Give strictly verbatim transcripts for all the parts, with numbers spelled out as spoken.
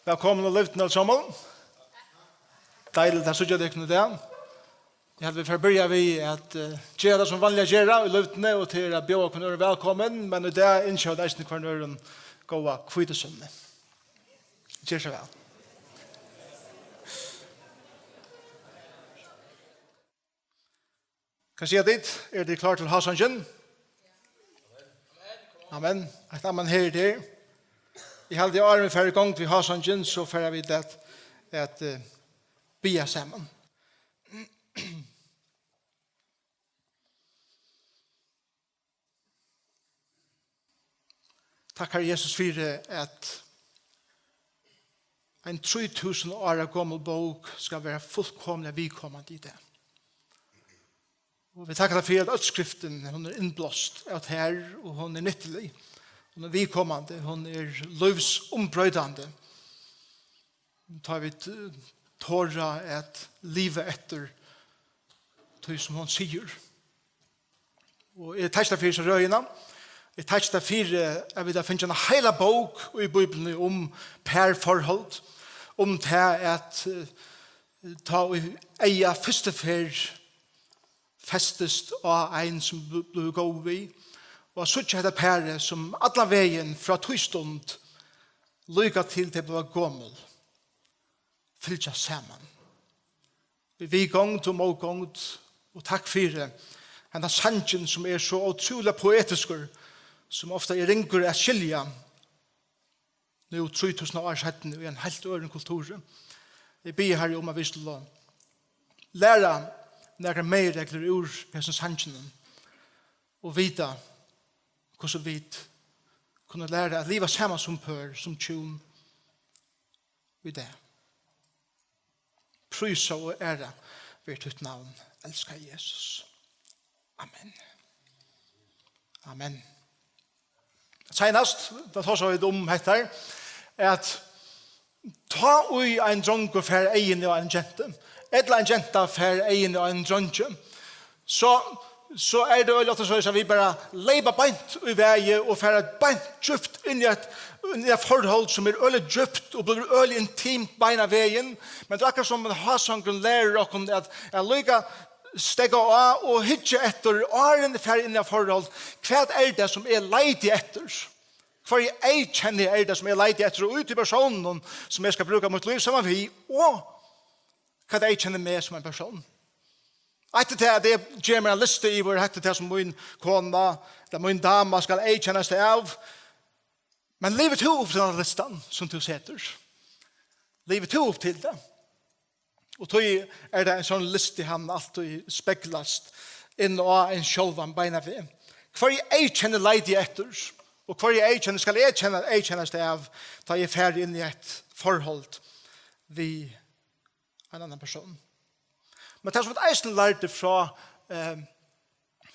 Vælkomin á Lívdina, øll somul. Deiligt at síggja tykkum í dag. Eg helt, vit fara at byrja við at, eh, gera tað, sum vanliga gera í Lívdini, og tað er at bjóða hvønn øðrum vælkomin, men í dag ynskja vit eisini hvørjum øðrum góða hvítusunnu. Ger so væl. Hvat siga tit? Eru tit klár til hásangin? Amen. Eitt amen her er tað. Eg haldi, áðrenn vit fara í gongd við hásangin, so fara vit at, at, eh, biðja saman. Takk, Harri Jesus, fyri at ein trý túsund ára gomul bók skal vera fullkomiliga viðkomandi í dag. Og vit takka tær fyri, at øll skriftin, hon er innblást av tær, og hon er nyttilig. Hon er viðkomandi, hon er lívsumbroytandi. Tá vit, eh, tora at liva eftir tí, sum hon sigur. Og eg takki tær fyri hesa røðina. Eg takki tær fyri, at vit hava fingið eina heila bók í Bíbliuni um parforhold, um tað at, eh, tá ið eygað fyrstu ferð festist á ein, sum bl-, blívur góður við, og at síggja hetta parið, sum allan vegin frá tí stund, líka til tey blíva gomul, fylgja saman í viðgongd og mótgongd. Og takk fyri henda sangin, sum er so ótrúliga poetiskur, sum ofta er ringur at skilja nú trý túsund ár seinni í ein heilt øðrum kulturi. Eg biði, Harri, um at vit skulu læra nakrar meginreglur úr hesum sanginum og vita, hvussu vit kunnu læra at liva saman sum pør, sum hjún í dag. Prísað og ærað veri títt navn, elskaði Jesus. Amen. Amen. Seinast, tá tosaðu vit um hetta, at tá ið ein drongur fær eyguni á eini gentu, ella ein genta fær eyguni á einum dreingi, so, so er tað øgiliga ofta soleiðis, at vit bara leypa beint í vegin og fara beint djúpt inn í eitt, inn í eitt forhold, sum er øgiliga djúpt og blívur øgiliga intimt beinan vegin. Men tað er akkurát sum at hásangurin lærir okkum at, at líka steðga á og hyggja eftir, áðrenn eg fari inn í eitt forhold, hvat er tað, sum eg leiti eftir? Hvørji eyðkenni er tað, sum eg leiti eftir, og í tí persóninum, sum eg skal brúka mítt lív saman við, og hvat eyðkennir meg sum ein persón? Eitt er tað, at eg geri mær eina listu yvir, hetta er tað, sum mín kona, ella mín dama, skal eyðkennast av. Men livir tú upp til henda listan, sum tú setur? Livir tú upp til tað? Og tí er tað ein sånn listi, hann altíð speglast inn á ein sjálvan beinan veg. Hvørji eyðkenni leiti eg eftir, og hvørji eyðkenni skal eg kenna, eyðkennast av, tá eg fari inn í eitt forhold við ein annan persón? Men tað, sum vit eisini lærdu frá, eh,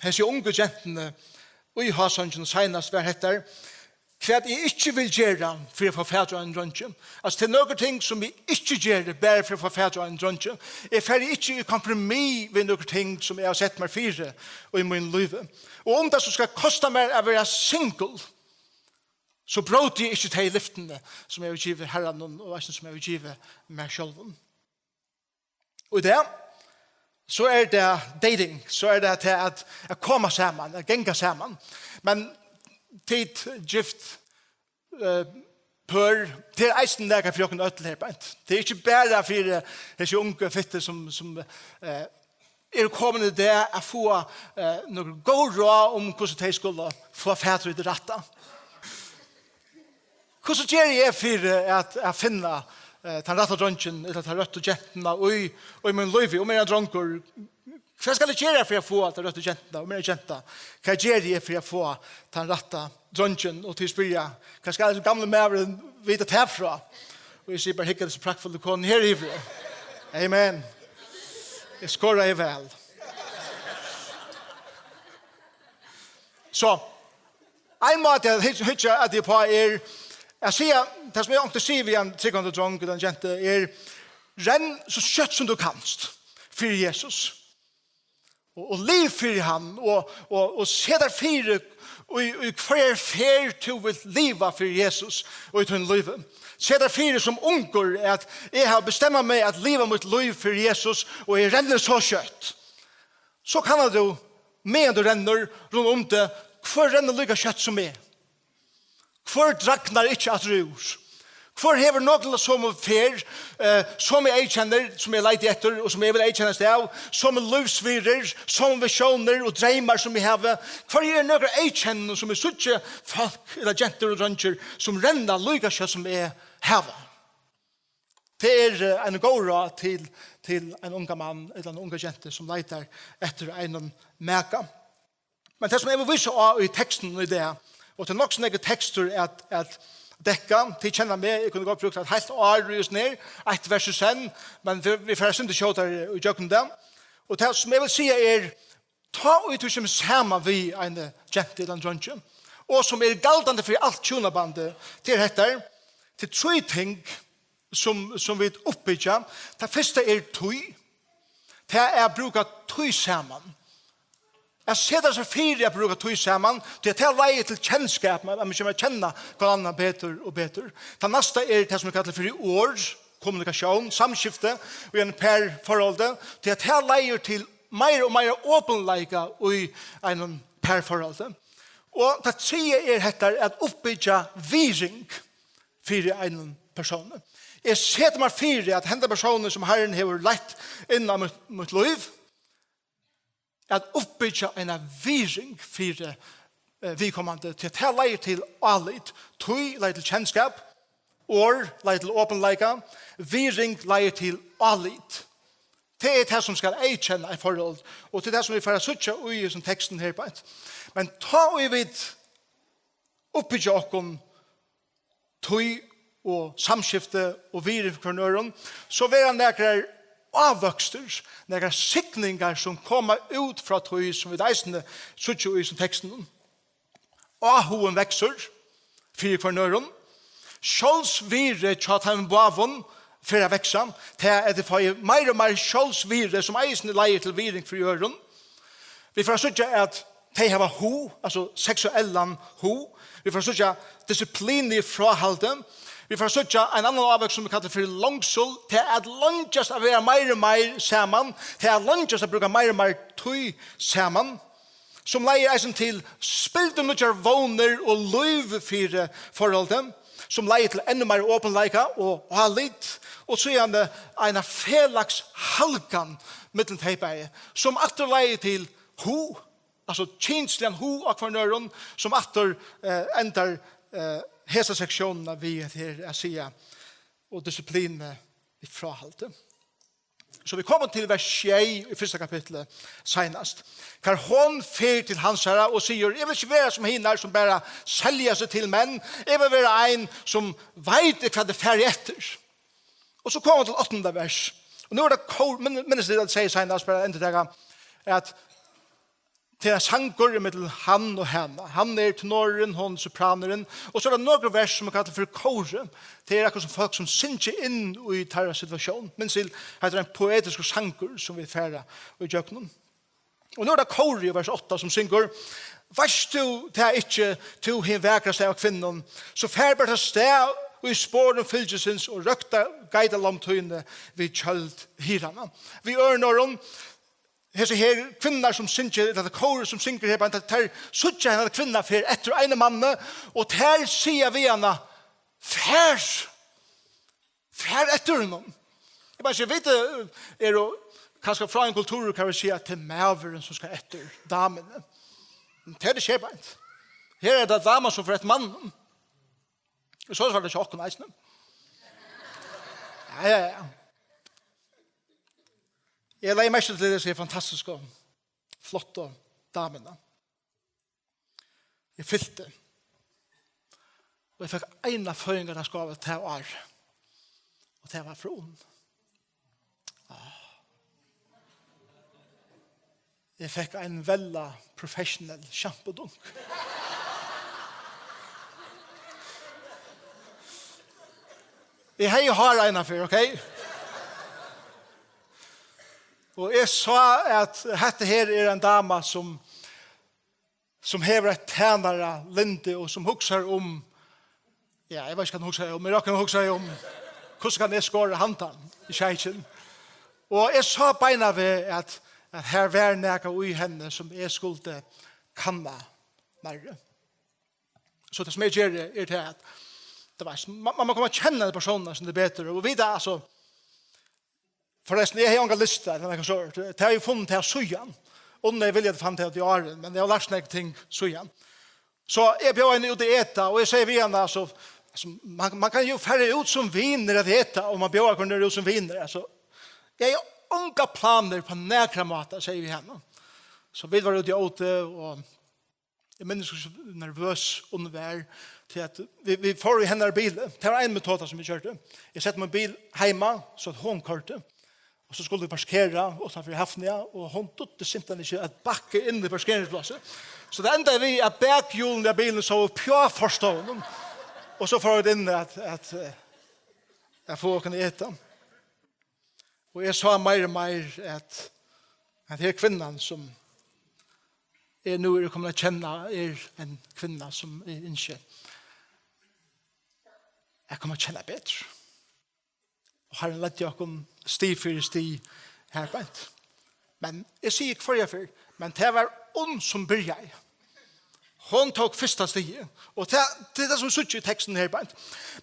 hesi ungu gentuni í hásanginum seinast, var hetta, hvat eg ikki vil gera fyri at fáa fatur á einum dreingi. Altso, tað eru nøkur ting, sum eg ikki geri bara fyri at fáa fatur á einum dreingi. Eg fari ikki í kompromiss við nøkur ting, sum eg havi sett mær fyri í mínum lívi. Og um tað so skal kosta mær at vera single, so bróti eg ikki tey lyftini, sum eg havi givið Harranum, og eisini sum eg havi givið mær sjálvum. Og í dag, so er tað dating, so er tað til at, at koma saman, at ganga saman. Men tit gift, eh, pør, tað er eisini nakað fyri okkum øll her, beint. Tað er ikki bara fyri hesi ungu fittu, sum, sum, eh, eru komin í dag at fáa, eh, nøkur góð ráð um, hvussu tey skulu fáa fatur í tað rætta. Hvussu geri eg fyri at, at finna, eh, tann rætta dreingin, ella ta røttu gentuna í, í mínum lívi? Um eg eri ein drongur, hvat skal eg gera fyri at fáa ta røttu gentuna? Um eg eri ein genta, hvat geri eg fyri at fáa tann rætta dreingin? Og tit spyrja, hvat skal hesin gamli maðurin vita tað frá? Og eg sigi bara, hygg at hesi praktfullu konuni her yviri. Amen. Eg skoraði væl. So, ein máti at hyggja, hyggja at tí uppá er at siga, tað sum eg onkuntíð sigi við ein trúgvandi drong ella eina gentu er, renn so skjótt sum tú kanst fyri Jesus. og, og liv fyri hann, og, og, og set tær fyri í, í hvørjari ferð tú vilt liva fyri Jesus í tínum lívi. Set tær fyri sum ungur, at eg havi bestemt meg at liva mítt lív fyri Jesus, og eg renni so skjótt. So kannar tú, meðan tú rennur, rundan um teg, hvør rennur líka skjótt sum eg? Hvør dragnar ikki aftur úr? Hvør hevur nøkulunda somu ferð, eh, somu eyðkennir, sum eg leiti eftir, og sum eg vil eyðkennast av, somu lívsvirðir, somu visjónir og dreymar, sum eg havi? Hvørji eru nøkur eyðkenni, sum eg síggi fólk, ella gentur og dreingir, sum renna líka skjótt sum eg havi? Tað er, eh, ein góð ráð til, til ein ungan mann ella eina unga gentu, sum leitar eftir einum maka. Men tað, sum eg vil vísa á í tekstinum í dag, og tað er nokk so nógvur tekstur at, at dekka, tit kenna meg, eg kundi gott brúkt eitt heilt ár í hesum her, eitt vers í senn, men vit, vit fara eitt sindur skjótari ígjøgnum tað. Og tað, sum eg vil siga, er, tá ið tú kemur saman við eini gentu ella einum dreingi, og sum er galdandi fyri alt hjúnabandið, tað er hetta, tað eru trý ting, sum, sum vit uppbyggja. Tað fyrsta er tíð. Tað er at brúka tíð saman. At seta seg fyri at brúka tíð saman, tí at tað leiðir til kenskap, at man kemur at kenna hvønn annan betur og betur. Tað næsta er tað, sum vit kalla fyri orð, kommunikasjón, samskifti, í einum parforholdi, tí at tað leiðir til meira og meira opinleika í einum parforholdi. Og tað triðja er hetta at uppbyggja virðing fyri einum persóni. Eg seti mær fyri, at henda persónin, sum Harrin hevur leitt inn á mítt, mítt lív, at uppbyggja eina virðing fyri, eh, viðkomandi, tí at tað leiðir til álit. Tíð leiðir til kenskap, orð leiðir til opinleika, virðing leiðir til álit. Tað er tað, sum skal eyðkenna eitt forhold, og tað er tað, sum vit fara at síggja í hesum tekstum her beint. Men tá ið vit uppbyggja okkum tíð og samskifti og virði fyri hvørjum øðrum, so verða nakrar ávøkstur, nakrar signingar, sum koma út frá tí, sum vit eisini síggja í hesum tekstunum. Áhugin veksur fyri hvørjum øðrum. Sjálvsvirði hjá teimum báðum fer at vaksa. Tað, at tey fáa meira og meira sjálvsvirði, sum eisini leiðir til virðing fyri øðrum. Vit fara at síggja, at tey hava hug, altso seksuellan hug. Vit fara at síggja disiplin í fráhaldi. Vit fara at síggja ein annan ávøkstur, sum vit kalla fyri longsul. Tað at leingjast at vera meira og meira saman. Tað at leingjast at brúka meira og meira tíð saman. Sum leiðir eisini til spildurnýggjar vónir og lív fyri forholdið, sum leiðir til enn meira opinleika og álit, og síðani eina felags halgan millum tey bæði, sum aftur leiðir til hug, altso kynsligan hug á hvørjum øðrum, sum aftur, eh, endar, eh, hesa sektiónina við at her at siga, og disiplini í fráhaldi. So vit koma til vers sjey í fyrsta kapitli seinast, har hon fer til hansara og sigur: "Eg vil ikki vera sum hinar, sum bara selja seg til menn. Eg vil vera ein, sum veit, hvat eg fari eftir." Og so koma vit til áttanda vers. Og nú er tað kór, min-, minnist eg at siga seinast, bara endurtaka, at tað er ein sangur ímillum hann og hana. Hann er tenorurin, hon sopranurin. Og so er tað nøkur vers, sum er kallað fyri kórið. Tað er akkurát sum fólk, sum syngja inn í teirra situatión. Minnist til, hetta er ein poetiskur sangur, sum vit fara ígjøgnum. Og nú er tað kórið í vers átta, sum syngur: "Veitst tú tað ikki, tú hin vakrasta av kvinnum, so far bert av stað í sporum fylgisins og røkta geitalomb tíni við kjøld hirðanna." Við øðrum orðum, hesi her kvinnurnar, sum syngja, ella kórið, sum syngur her, tær, tær síggja henda kvinna fer eftir einum manni, og tær siga við hana: "Far, far eftir honum." Eg bara sigi, vit, eh, eru kanska frá ein kultur, kan vit siga, at tað er maðurin, sum skal eftir damuni. Men tað er tað ikki beint. Her er tað daman, sum fer eftir manninum. Og so var tað hjá okkum eisini. Ja, ja, ja. Eg legði merki til hesa fantastisku, flottu damuna. Eg fylti. Og eg fekk eina føðingardagsgávu tað árið. Og tað var frá Unn. Ah. Eg fekk ein Wella professional sjampodunk. Eg hevði hár eina ferð, ok? Og eg sá, at hetta her er ein dama, sum, sum hevur eitt tænaralyndi, og sum hugsar um, ja, eg veit ikki, hvat hon hugsar um, men eg hugsaði um, hvussu kann eg skora handan í kjeikin? Og eg sá beinanvegin, at, at her var nakað í henni, sum eg skuldi kanna nærri. So tað, sum eg geri, er tað, at, tú veitst, man, man má koma at kenna hesa persónina sum tað betur, og vita, altso, forrestin, eg hevði onga lista, ella nakað sovorðið. Tað havi eg funnið tað síðan. Unni vildi, at eg fann tað út í áðrenn, men eg havi lært nógv ting síðan. So eg bjóðaði henni út at eta, og eg segði við hana, altso, altso, man, man kann jo fara út sum vinir at eta, og man bjóðar hvønn annan út sum vinir, altso. Eg havi ongar planir á nakran máta, segði eg við hana. So vit vóru úti at eta, og eg minnist, hvussu nervøs hon var, tí at vit, vit fóru í hennara bil. Tað var ein metoda, sum vit gjørdu. Eg setti mín bil heima, so at hon koyrdi. Og so skuldu vit parkera uttanfyri Hafnia, og hon dugdi simpelthen ikki at bakka inn í parkeringsplássið. So tað endaði við, at bakhjólini á bilinum sóu upp á forstovinum. Og so fóru vit inn at, at, eh, at fáa okkum at eta. Og eg sá meir og meir, at, at her kvinnan, sum eg nú eri komin at kenna, er ein kvinna, sum eg ynski at koma at kenna betur. Og Harrin leiddi okkum stig fyri stig her beint. Men eg sigi hvørja ferð, men tað var hon, sum byrjaði. Hon tók fyrsta stigið, og tað, tað er tað, sum vit síggja í tekstinum her beint.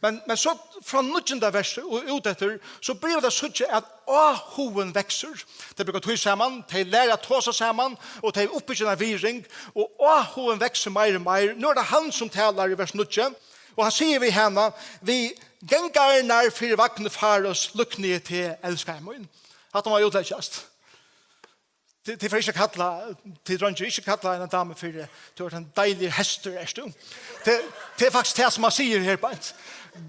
Men, men so frá níggjunda versi og út eftir, so byrja vit at síggja, at áhugin veksur. Tey brúka tíð saman, tey læra at tosa saman, og tey uppbyggja eina virðing, og áhugin veksur meir og meir. Nú er tað hann, sum talar í vers níggju, og hann sigur við hana: "Við gangarnar fyri vagni Faraos líkni eg teg, elskaði mín." Hatta má útleggjast. Tit, tit fara ikki at kalla, tit dreingir, ikki kalla eina damu fyri, "Tú ert ein deiligur hestur, ert tú." Tað, tað er faktiskt tað, sum hann sigur her beint.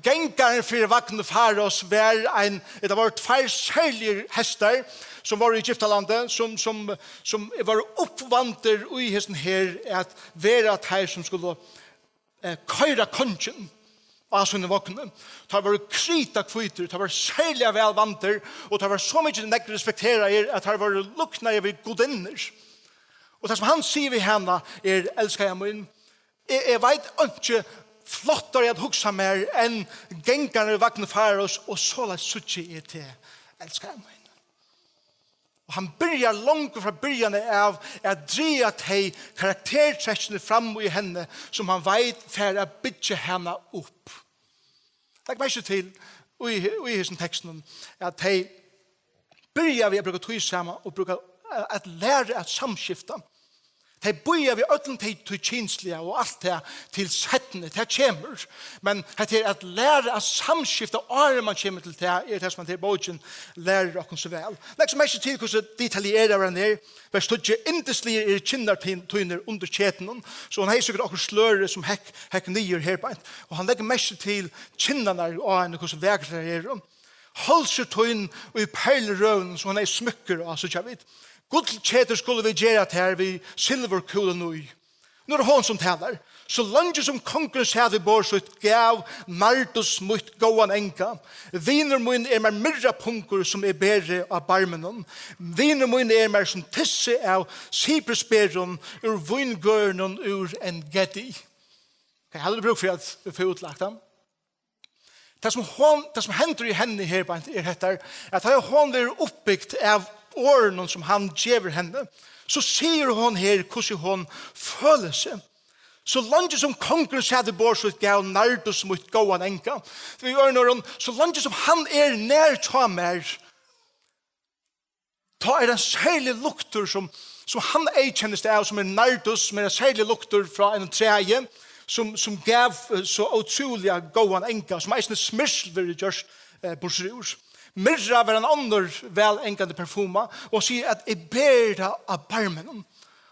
Gangarin fyri vagni Faraos var ein, tað vóru tveir serligir hestar, sum vóru í Egyptalandi, sum, sum, sum vóru uppvandir í hesum her at vera teir, sum skuldu eh, koyra kongin á sínum vogni. Teir vóru kritahvítir, teir vóru serliga væl vandir, og teir vóru so mikið nógv respekteraðir, at teir vóru líknaðir við gudinnur. Og tað, sum hann sigur við hana, er: "Elskaða mín, eg, eg veit einki flottari at hugsa mær enn gangarin í vagni Faraos, og soleiðis síggi eg teg, elskaða mín." Og hann byrjar longu frá byrjan av at draga tey karaktertrekkini fram í henni, sum hann veit fer at byggja hana upp. Legg merki til í, í hesum tekstinum, at tey byrja við at brúka tíð saman og brúka, at læra at samskifta. Tey bíða við øllum tí, tí kynsliga og alt tað til seinni. Tað kemur. Men hetta er at læra at samskifta, áðrenn man kemur til tað, er tað, sum hetta her bókin lærir okkum so væl. Legg so merki til, hvussu detaljeraður hann er. Vers tíggju: "Yndisligir eru kinnar tín-, tínir undir ketunum." So hann hevði sikkurt okkurt sløri, sum hekk, hekk niður her beint. Og hann leggur merki til kinnarnar á henni, hvussu vakrar tær eru. "Hálsur tín í perlurøðum", sum hann hevði smúkkur á, síggja vit. "Gullketur skulu vit gera tær við silvurkúlum í." Nú er hon, sum talar. "So leingi sum kongurin sat við borð sítt, gav Nardus mítt góðan anga. Vinur mín er mær myrrapungur, sum eg beri á barminum. Vinur mín er mær sum tyssi av siprusberum úr víngørðunum úr En-gedi." Ok, hevði brúk fyri at fáa útlagt hann. Tað, sum hon, tað, sum hendir í henni her, beint, er hetta, at tá hon verður uppbygt av orðunum, sum hann gevur henni, so sigur hon her, hvussu hon følir seg. "So leingi sum kongurin sat við borð sítt, gav Nardus mítt góðan anga." Við øðrum orðum, so leingi sum hann er nær hjá mær, tá er ein serlig luktur, sum, sum hann eyðkennist av, sum er Nardus, sum er ein serlig luktur frá einum træi, sum, sum gav, eh, so ótrúliga góðan anga, sum eisini smyrsl verður gjørt, eh, burtur úr. Myrra var ein onnur vælangandi parfuma, og sigur, at "eg beri tað á barminum."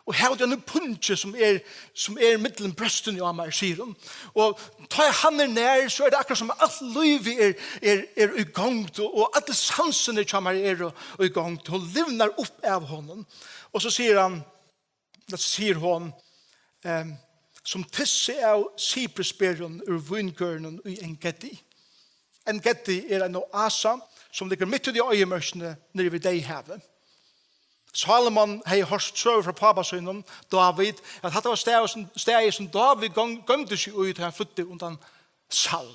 Og her er ein pungi, sum er, sum er millum brjóstini á mær, sigur hon. Og tá hann er nær, so er tað akkurát sum alt lívið er, er, er í gongd, og, og allir sansirnir hjá mær eru í gongd. Hon livnar upp av honum. Og so sigur hann, ella sigur hon, ehm, "Sum tyssi av siprusberum úr víngørðunum í En-gedi." En-gedi er ein oasa, sum liggur mitt úti í oyðimørkini niðri við Deyðhavið. Salomon hevði hoyrt søgur frá pápa sínum, Dávid, at hatta var staður sum, staðið sum Dávid gong-, goymdi seg í, tá hann flýddi undan Saul.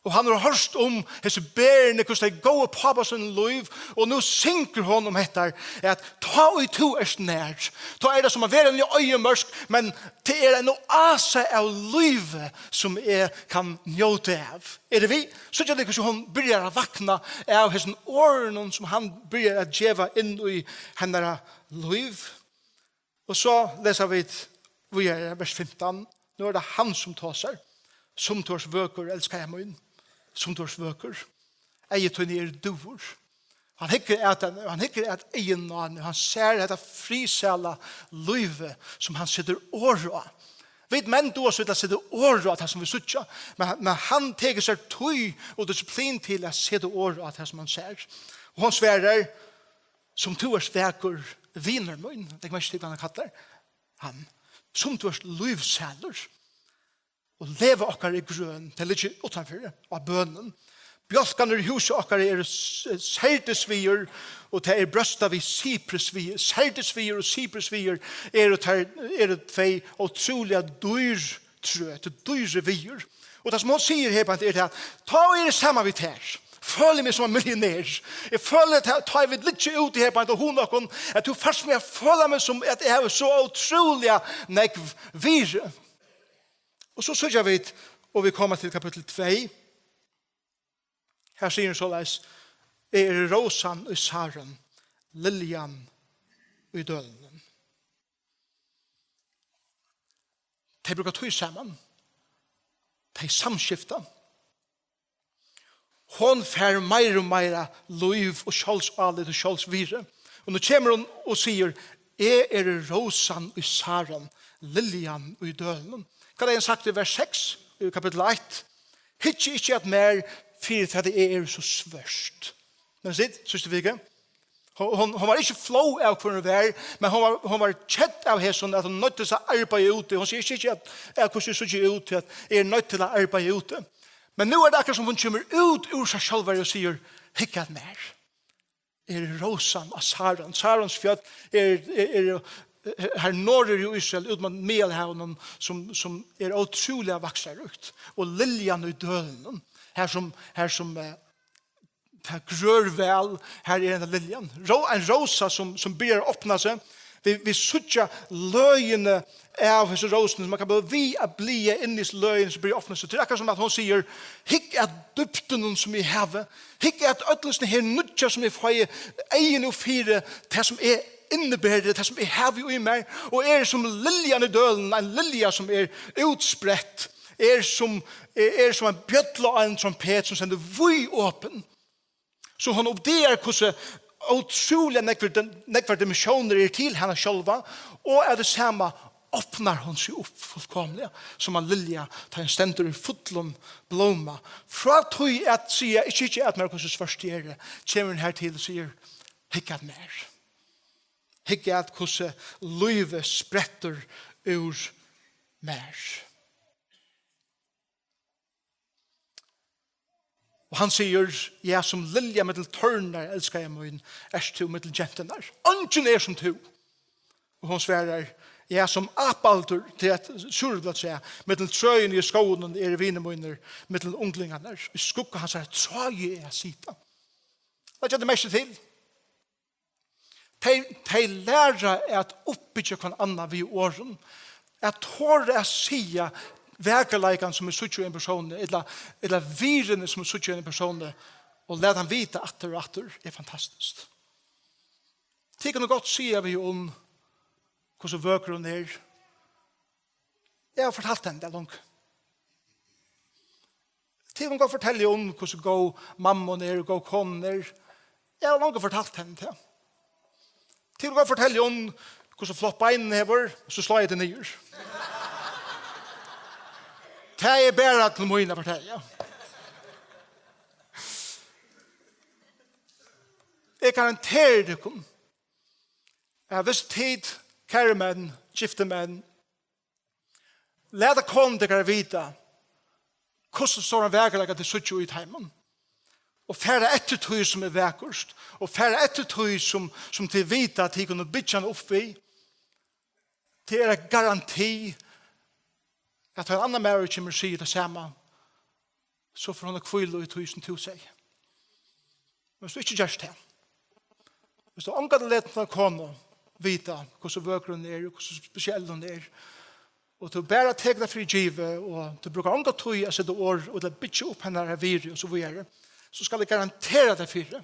Og hann hevur hoyrt um hesi berini, hvussu tey góvu pápa sínum lív, og nú syngur hon um hetta, at tá ið tú ert nær, tá er tað sum at vera inni í oyðimørk, men tað er ein oasa av lívi sum eg kann njóta av. Eru vit? Síggja tit, hvussu hon byrjar at vakna av hesum orðunum, sum hann byrjar at geva inn í hennara lív? Og so lesa vit víðari, vers fimtan. Nú er tað hann, sum tosar. Sum tú ert vøkur, elskaða mín. Sum tú ert vøkur. Eygu tíni eru dúgvur. Hann hyggur at henni, og hann hyggur at eygunum á henni, og hann sær hetta friðsæla lívið, sum hann setur orð á. Vit menn duga so illa at seta orð á tað, sum vit síggja, men, men hann tekur sær tíð og disiplin til at seta orð á tað, sum hann sær. Og hon svarar: Sum tú ert vakur, vinur mín. Legg merki til, hvat hann kallar hann. Sum tú ert lívsælur. Og leva okkara er grøn, tað liggur uttanfyri, á bønum. Bjálkarnir í húsi okkara eru s-, serdisviður, og tað er bróstað við siprusviði. Serdisviður og siprusviður eru tær, eru tvey ótrúliga dýr trø, tað er dýri viður. Og tað, sum hon sigur her, beint, er tað, at tá eg eri saman við tær, føli eg meg sum ein millionær. Eg føli, at tá, tá eg vil liggja úti her, beint, og hugna okkum, at tú fært meg at føla meg sum, at eg havi so ótrúliga nógv virði. Og so síggja vit, og vit koma til kapittul tvey. Her sigur hon soleiðis: Eg eri rósan í Saron, liljan í dølinum. Tey brúka tíð saman. Tey samskifta. Hon fær meira og meira lív og sjálvsálit og sjálvsvirði. Og nú kemur hon og sigur: Eg eri rósan í Saron, liljan í dølinum. Hvat er hann sagt í vers seks í kapittul eitt? Hyggið ikki at mær, fyri at eg eri so svørt. Men sitt, síðstu viku. Hon, hon, hon var ikki flóð av hvør hon var, men hon var, hon var kedd av hesum, at hon noyddist at arbeiða úti. Hon sigur ikki, ikki at, at hvussu eg síggi út, at eg eri noydd til at arbeiða úti. Men nú er tað akkurát sum hon kemur út úr sær sjálvari og sigur: Hygg at mær. Eg eri rósan á Saron. Sarons fjøll er, er, er, er her norður í Ísrael, út móti Miðjarðarhavinum, sum, sum er ótrúliga vakstrarríkt. Og liljan í dølinum, her sum, her sum, eh, tað grør væl, her er ein lilja. Ró-, ein rósa sum, sum byrjar at opna seg. Vit, vit síggja løgini av hesi rósini, sum man kann blíva við at blaða inn í hesi løgini sum byrja at opna seg. Tað er akkurát sum at hon sigur: Hygg at dýpdunum sum eg havi. Hygg at øllum sum her nýggja sum eg fái eyguni upp fyri, tað sum eg inniberi, tað sum eg havi í mær, og eri sum liljan í dølinum, ein lilja sum er útsprett, er sum, er, er sum ein bjølla og ein trompet sum stendur víðopin. So hon uppdagar, hvussu ótrúliga nógvir, nógvar dimensjónir eru til hana sjálva, og av tí sama opnar hon seg upp fullkomiliga, sum ein lilja, tá hon stendur í fullum blóma. Frá tí at siga: Ikki, ikki at mær, hvussu svørt eg eri, kemur hon her til og sigur: Hygg at mær. Hygg at, hvussu lívið sprettur úr mær. Og hann sigur: Ja, sum lilja millum tørnar, elskaða mín, ert tú millum genturnar. Eingin er sum tú. Og hon svarar: Ja, sum ápaldur, tað er eitt súreplastræ, millum trøini í skóginum eru vinir mínir, millum unglingarnar. Í skugga hansara tráði eg at sita. Leggja tit merki til? Tey, tey læra at uppbyggja hvønn annan við orðum. At tora at siga vakurleikan, sum eg síggi í ein persóni, ella, ella virðini, sum eg síggi í ein persóni, og lata hann vita aftur og aftur, er fantastiskt. Tit kunnu gott siga við um, hvussu vøkur hon er. Eg havi fortalt henni tað longu. Tit kunnu gott fortelja um, hvussu góð mamma hon er og góð kona hon er. Eg havi longu fortalt henni tað. Tit kunnu gott fortelja um, hvussu flott bein hon hevur, so slái eg teg niður. Tað er bara til mín at fortelja. Eg garanteri tykkum, at viss tit, kæru menn, giftu menn, lata konur tykkara vita, hvussu stóran vakurleika tit síggja í teimum, Og fara eftir tí sum er vakurt, og fara eftir tí sum, sum tit vita, at tit kunnu byggja hann upp við, tað er ein garanti, at tá ein annar maður kemur og sigur tað sama, so fær hon at hvíla í tí, sum tú segði. Men viss tú ikki gert tað, viss tú ongantíð letur eina konu vita, hvussu vøkur hon er, og hvussu spesiell hon er, og tú bara tekur tað fyri givið, og tú brúkar onga tíð at seta orð og at byggja upp hennara virði og so víðari, so skal eg garantera tað fyri,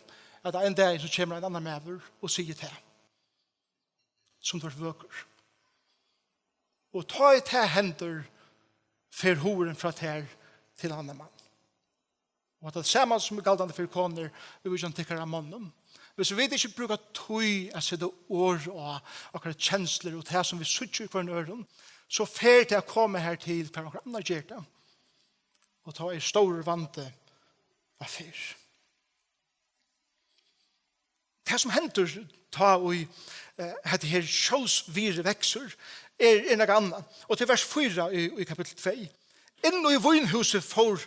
at ein dag so kemur ein annar maður og sigur tað, sum tú ert vøkur. Og tá ið tað hendir, fer hugurin frá tær til ein annan mann. Og at tað sama sum er galdandi fyri konur, í vitjan tykkara av monnum. Viss vit ikki brúka tíð at seta orð á okkara kenslur og tað sum vit síggja í hvørjum øðrum, so fer tað at koma har til, hvar onkur annar ger tað. Og tá er stórur vandi á ferð. Tað sum hendir tá í, eh, hetta her sjálvsvirði veksur, er, er nakað annað. Og til vers fýra í, í kapittul tvey. Inn í vínhúsið fór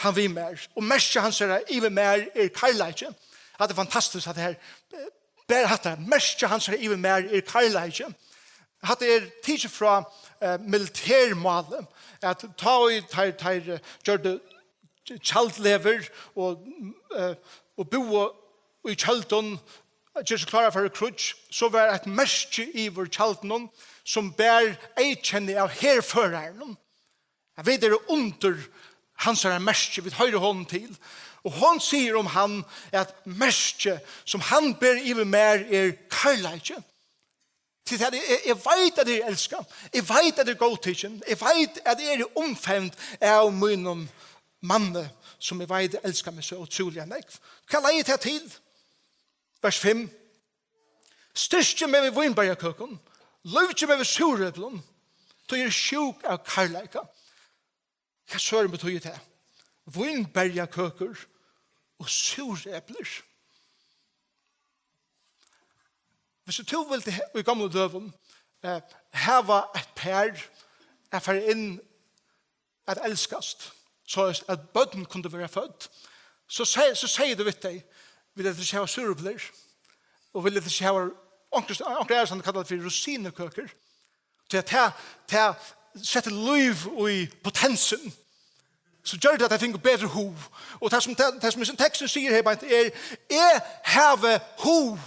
hann við mær, og merki hansara yvir mær er kærleiki. Hatta er fantastiskt, hatta her. Eh, bara hatta, merki hansara yvir mær er kærleiki. Hatta er tikið frá, eh, militærmáli, at tá ið teir, teir, eh, gjørdu tjaldlegur og, eh, og búðu í tjøldum, ger seg klárar fyri kríggj, so var eitt merki yvir tjaldunum, sum bar eyðkenni av herføraranum. At vit eru undir hansara merki, vit hoyra honum til. Og hon sigur um hann, at merkið, sum hann ber yvir mær, er kærleiki. Til tað, eg, eg veit, at eg eri elskað. Eg veit, at eg eri góðtikin. Eg veit, at eg eri umfevnd av mínum manni, sum eg veit elskar meg so ótrúliga nógv. Hvat legði tað til? Vers fimm. Styrkið meg við vínberjakøkum, lívgið meg við súreplum, tí eg eri sjúk av kærleika. Hvat søren betýðir tað? Vínberjakøkur og súreplir. Viss tú vildi he-, í gamlum døgum, eh, hava eitt par at fara inn at elskast, so at børn kundu vera fødd, so seg-, so segði tú við tey: "Vil tit ikki hava súreplir? Og vil tit ikki hava onkra, onkra aðrastaðni kalla tað fyri rosinukøkur?" Tí at tað, tað setti lív í potensin. So gjørdi tað at tey fingu betri hug. Og tað sum, tað, tað sum hesin teksturin sigur her beint er: "Eg havi hug.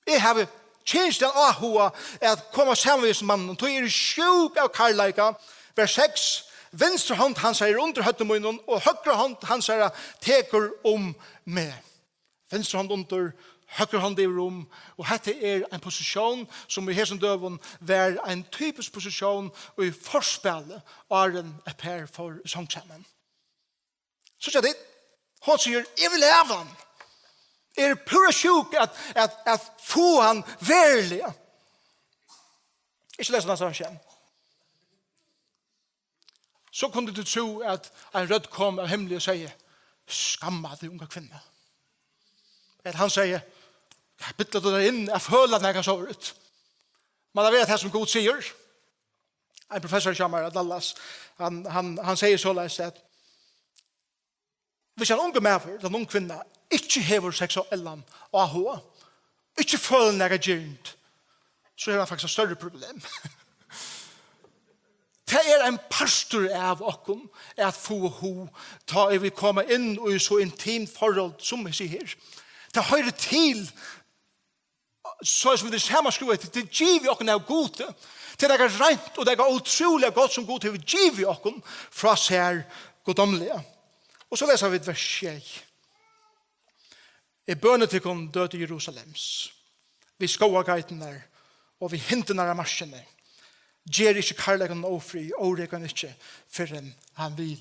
Eg havi kynsligan áhuga at koma saman við hesum manninum. Tí eg eri sjúk av kærleika." Vers seks. "Vinstra hond hansara er undir høvdi mínum, og høgra hond hansara tekur um meg." Vinstra hond undir, høgra hond yvir um, og hetta er ein posisjón sum í hesum døgum var ein typisk posisjón í forspæli, áðrenn eitt par fór í song saman. Síggja tit? Hon sigur: "Eg vil hava hann. Eg eri púra sjúk at, at, at fáa hann veruliga." Ikki lesa næsta vers igjen. So kundi tú trúð, at ein rødd kom av himli og segði: "Skamma teg, unga kvinna." Ella hann segði: "Hvat billar tú tær inn at føla nakað sovorðið?" Man, tað er tað sum Gud sigur. Ein professari hjá mær í Dallas, hann, hann, hann segði soleiðis, at viss ein ungur maður, ein ung kvinna, ikki hevur seksuellan áhuga, ikki følir nakra girnd, so hevur hann faktiskt eitt størri problem. Tað er ein partur av okkum at fáa hug, tá ið vit koma inn í so intimt forhold sum hesi her. Tað hoyrir til, so sum vit eru samanskrúvaðir, tað er givið okkum av Gudi. Tað er nakað reint og tað er nakað ótrúliga gott, sum Gud hevur givið okkum frá sær guddómliga. Og so lesa vit vers sjey. Eg bøni tykkum, døtur Jerusalems, við skógargeitirnar og við hindurnar á markini. Ger ikki kærleikan ófrið, óreka hann ikki, fyrr enn hann vil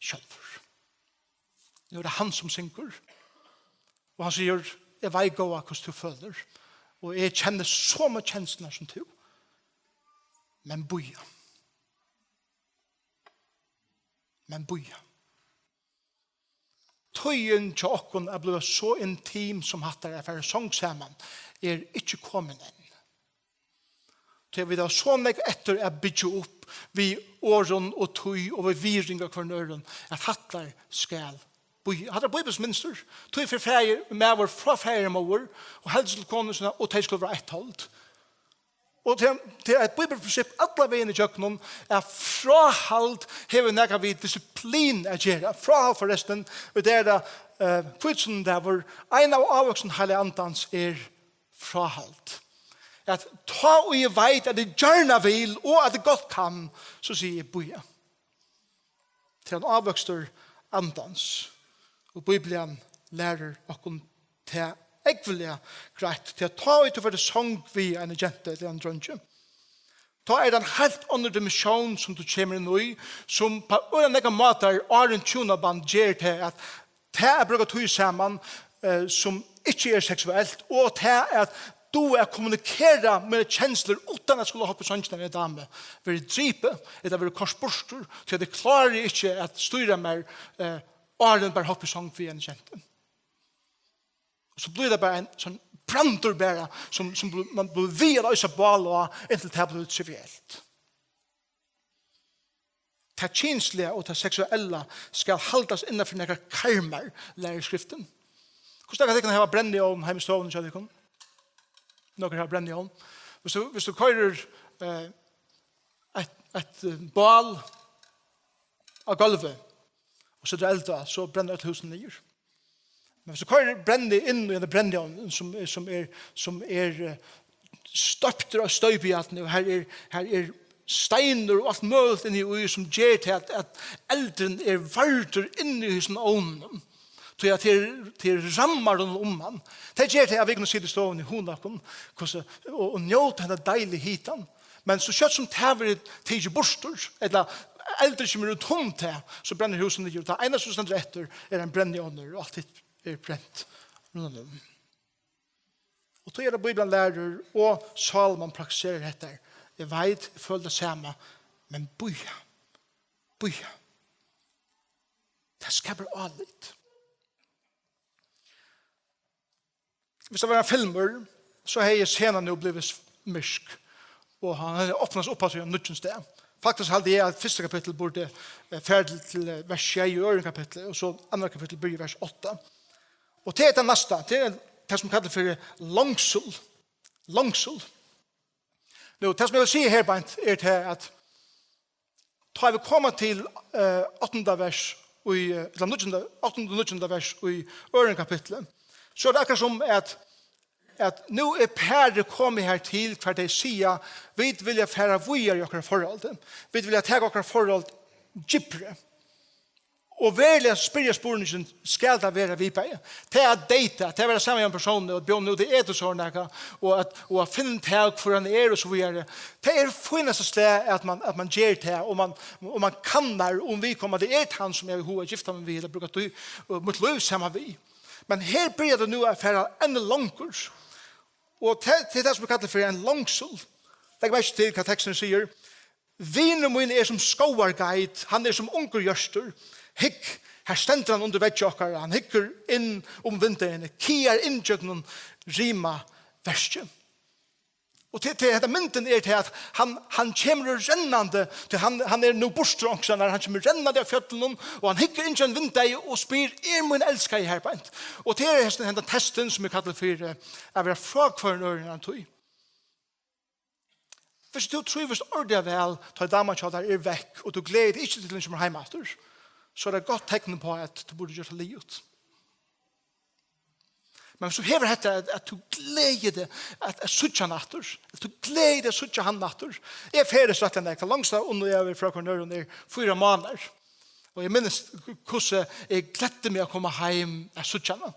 sjálvur. Nú er tað hann, sum syngur, og hann sigur: "Eg veit, góða, hvussu tú følir, og eg kenni somu kenslurnar sum tú. Men bíða. Men bíða." Tíðin hjá okkum at blíva so intim sum hatta, at fara í song saman, er ikki komin enn. Tí vit hava so nógv eftir at byggja upp við orðum og tíð og við virðing av hvørjum øðrum, at hatta skal Bíða. Hatta er Bíblians mynstur. Tí fer faðir, maður frá faðir og móður, og heldur til konu sína, og tey skulu vera eitt hold. Og til, til eitt bíblisprinsipp alla vegin ígjøgnum, at fráhald hevur nakað við disiplin at gera. Fráhald, forrestin, og tað er tað, eh, hvítusunnudagur, ein av ávøkstum Heilaga Andans er fráhald. At tá og eg veit, at eg gjarna vil, og at eg gott kann, so sigi eg: Bíða. Tað er ein ávøkstur Andans. Og Bíblian lærir okkum tað ógvuliga greitt. Tí at tá ið tú fert í song við eini gentu ella einum dreingi, tá er tað ein heilt onnur dimensjón, sum tú kemur inn í, sum á øgiliga nógvar mátar áðrenn hjúnaband ger tað, at tað at brúka tíð saman, eh, sum ikki er seksuelt, og tað at duga at kommunikera mínar kenslur uttan at skula hoppa í songina við eini damu, verður dripið, ella verður koyrt burtur, tí at eg klári ikki at stýra mær, eh, áðrenn bara hoppa í song við eini gentu. Og so blívur tað bara ein sånn brandur bara, sum, sum bl-, man blívur við at loysa bál á, inntil tað blívur trivielt. Tað kynsliga og tað seksuella skal haldast innan fyri nakrar karmar, lærir Skriftin. Hvussu nógv av tykkum hava brenniovn heima í stovuni hjá tykkum? Nøkur hava brenniovn. Viss tú, viss tú koyrir, eh, eitt, eitt, eh, bál á gólvið og setur eld á, so brennur øll húsini niður. Men viss tú koyrir brenni inn í ein brenniovn, sum er, sum er, sum er, eh, stoyptur av stoypijarni, og her er, her er steinur og alt møguligt inni í, sum ger til at, at eldurin er vardur inni í hesum ovninum. Tí at tað er, tað er rammar rundan um hann. Tað ger tað, at vit kunnu sita í stovuni og hugna okkum, hvussu, og, og njóta henda deiliga hitan. Men so skjótt sum tað verður tikið burtur, ella eldurin kemur út um tað, so brennur húsið niður. Tað einasta, sum stendur eftir, er ein brenniovnur, og alt hitt er brent rundan um. Og tí er tað Bíblian lærir, og Sálomon praktiserar hetta. Eg veit, eg føli tað sama, men bíða, bíða. Tað skapar álit. Viss tað var ein filmur, so hevði senan nú blivið s-, myrk, og hann hevði opnast upp á seg á nýggjum stað. Faktiskt haldi eg, at fyrsta kapittul burdi, eh, farið til, til, eh, vers sjey í øðrum kapitli, og so annað kapittul byrjar í vers átta. Og tað er tað næsta, tað er tað, sum kallast fyri longsul. Longsul. Nú, tað, sum eg vil siga her beint, er tað, at tá vit koma til, eh, áttanda vers í, eh, ella níggjunda, áttanda og níggjunda vers í øðrum kapitli, so er tað akkurát sum at, at nú er parið komið her til, hvar tey siga: "Vit vilja fara víðari í okkara forholdi. Vit vilja taka okkara forhold djúpri." Og veruliga spyrja spurningin: Skal tað vera við bæði? Tað at data, tað at vera saman við ein persón og bjóða út í etur, so er nakað, og at, og at finna út av, hvør hann er, og so víðari. Tað er fínasta slag, at man, at man ger tað, og man, og man kannar, um viðkomandi er tann, sum eg havi hug at gifta meg við, ella brúka tí, og mítt lív saman við. Men her byrjar tað nú at fara enn longur. Og tað, tað er tað, sum er kallað fyri ein longsul. Legg merki til, hvat teksturin sigur. Vinur mín er sum skógargeit, hann er sum ungur jørtur. Hygg, her stendur hann undir veggi okkara, hann hyggur inn um vindeyguni, kagar inn gjøgnum rimaverkið. Og til, til hetta myndin er til, at hann, hann kemur rennandi, tí hann, hann er nú burtur onkustaðni, hann kemur rennandi av fjøllunum, og hann hyggur inn gjøgnum vindeygað og spyr: "Er mín elskaði her beint?" Og til er hesin, hendan testin, sum er kallað fyri, eh, at vera frá hvørjum øðrum í eina tíð. Viss tú trívist ordiliga væl, tá daman hjá tær er vekk, og tú gleðir teg ikki til, hon kemur heim aftur, so er tað eitt gott tekn upp á, at tú burdi gjørt tað liðugt. Men viss tú hevur hetta, at, at tú gleðir teg at, at síggja hann aftur, at tú gleðir teg at síggja hann aftur. Eg ferðist rættiliga nógv, tað longsta undan eg havi verið frá hvørjum øðrum er fýra mánaðir. Og eg minnist, hvussu eg gleddi meg at koma heim at síggja hana.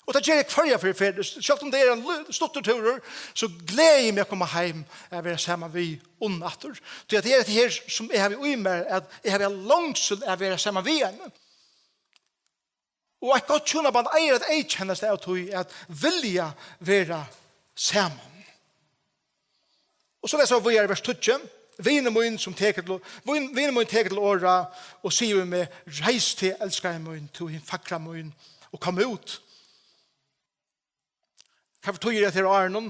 Og tað geri eg hvørja ferð eg ferðist. Sjálvt um tað er ein lu-, stuttur túrur, so gleði eg meg at koma heim at vera saman við Unn aftur. Tí at tað er hetta her, sum eg havi í mær, at eg havi ein longsul at vera saman við henni. Og eitt gott hjúnaband eigur at eyðkennast av tí at vilja vera saman. Og so lesa vit víðari vers tíggju. Vinur mín, sum tekur til, vin-, vinur mín tekur til orða og sigur við meg: "Reis teg, elskaði mín, tú hin fagra mín, og kom út." Hvat betýðir hetta her á árinum?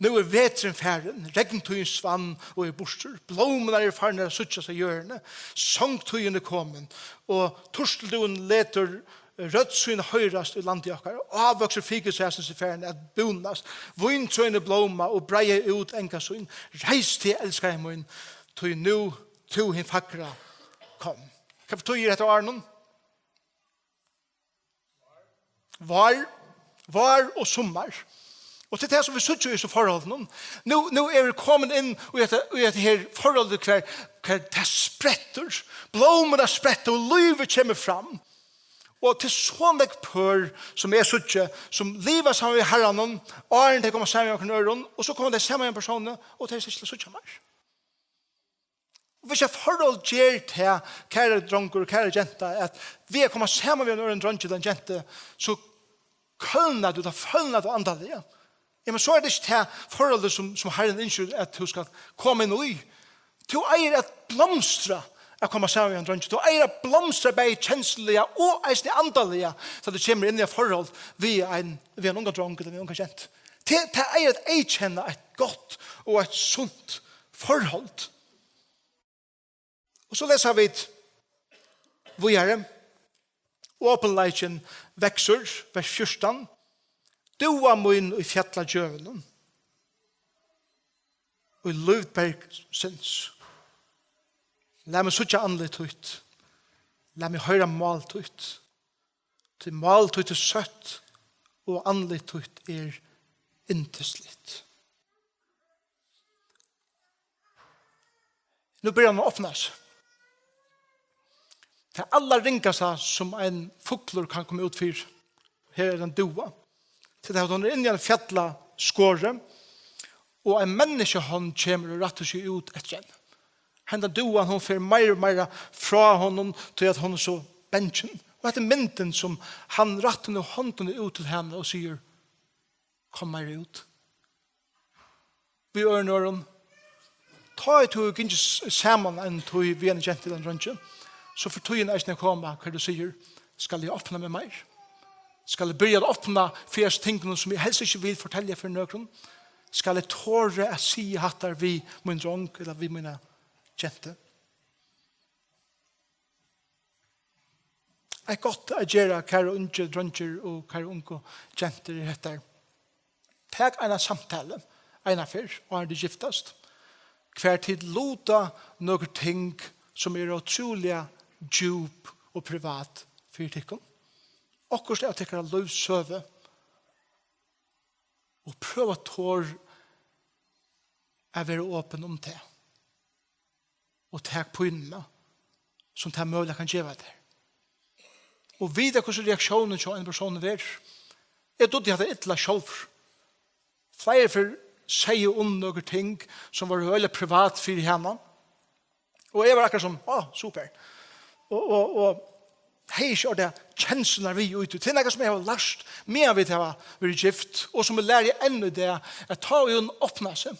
Nú er veturin farin, regntíðin svann og er burtur. Blómurnar eru farnar at síggjast á jørðini. Songtíðin er komin, og turtildúin letur, rødd sín hoyrast í landi okkara. Ávøkstur fíkutræsins er farin at búnast. Víntrøini blóma og breiða út anga sín. Reis teg, elskaði mín, tí nú tú hin fagra kom. Hvat betýðir hetta á árinum? Vár, vár og summar. Og til tað sum vit síggja í hesum forholdunum. Nú, nú eru vit komin inn í hetta, í hetta her forholdið hvar, hvar tað sprettur. Blómurnar spretta og lívið kemur fram. Og til so nógv pør sum eg síggi, sum liva saman við Harranum, áðrenn tey koma saman við onkrum øðrum, og so koma tey saman við ein persóni, og tey eru ikki til at síggja meir. Og hvis eitt forhold ger tað, kæri drongur, kæra genta, at við at koma saman við ein øðrum drong ella ein gentu, so kólnar tú, tá følnar tú andaliga. Ja, men so er tað ikki tað forholdið, sum, sum Harrin ynskir, at tú skal koma inn í. Tú eigur at blomstra at koma saman við ein drong. Tú eigur at blomstra bæði kensluliga og eisini andaliga, tá tú kemur inn í eitt forhold við ein, við ein ungan drong ella við ein unga gentu. Tað, tað eigur at eyðkenna eitt gott og eitt sunt forhold. Og so lesa vit víðari. Opinleikin veksur, vers fjúrtan. Dúgva mín í fjalladjúvunum, í lívbergsins. Lat meg síggja andlit títt. Lat meg hoyra mál títt. Tí mál títt er søtt, og andlit títt er yndisligt. Nú byrjar hon at opna seg. Tað allarringasta, sum ein fuglur kann koma út fyri, her er ein dúva. Tí at hon er inni í einum fjallaskori, og ein menniskjuhond kemur og rættir seg út eftir henni. Hendan dúvan, hon fer meira og meira frá honum, tí at hon er so bangin. Og hetta er myndin, sum hann rættir nú hondina út til hana og sigur: "Kom meira út." Við øðrum orðum, tá ið tú hevur gingið s-, saman eina tíð við eini gentu ella einum dreingi, so fer tíðin eisini at koma, har tú sigur: "Skal eg opna meg meir? Skal eg byrja at opna fyri hesum tingunum, sum eg helst ikki vil fortelja fyri nøkrum? Skal eg tora at siga hatta við mín drong ella við mína gentu?" Eitt gott at gera, kæru ungu dreingir og kæru ungu gentur, er hetta: tak eina samtalu eina ferð, áðrenn tit giftast, hvar tit luta nøkur ting, sum eru ótrúliga djúp og privat fyri tykkum. Okkurt av tykkara lívssøgu, og prøva at tora at vera opin um tað. Og tak pínuna, sum tað møguliga kann geva tær. Og vita, hvussu reaktiónin hjá einum persóni verður. Eg dugdi hatta illa sjálvur. Fleiri ferð segði eg um nøkur ting, sum vóru øgiliga privat fyri hana. Og eg var akkurát sum: "Á, super." Og, og, og hevði ikki orðið kenslurnar við í tí. Tað er nakað, sum eg havi lært, meðan vit hava verið gift, og sum eg læri enn í dag, at tá ið hon opnar seg,